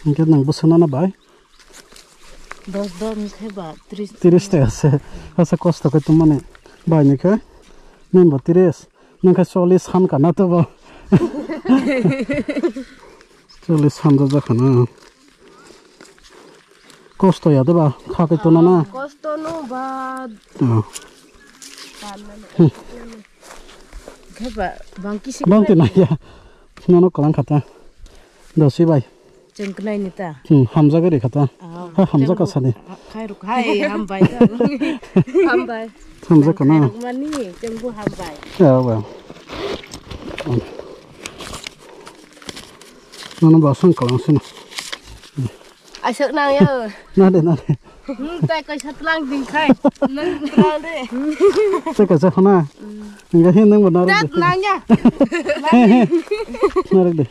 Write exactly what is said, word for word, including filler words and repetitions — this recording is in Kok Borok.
Hwnkhe nwng bwswk nana bai? Dos dos hwnkhe ba tris. Tris taka se. Asa kosto khe tongmani. Bai ni khe. Nwng bo tris. Nwng khe chollis san kana to bo. Chollis san jajak khana. Kosto ya de ba? Kha khe tona na? Kosto no ba. Oh. Khe ba, bang kisi bang te na ya. Nono kalang khata. Dosi bai. Chwng kwnai ni ta. Hmm, hamjak ri khata. Oh, ha, hamjak ka sani. Khai ruk hai, hambai ta. Hambai. Hamjak ka na. Khai ruk mani, chwng bu hambai. Ya, ba. Nono ba sang kalang sino. Aisok nang ya. Na de, na de. Hmm, tai kaisa tlang ding khai. Nang tlang de. Cek kaisa khana. Enggak sih nang benar. Dat lang ya. Narik de.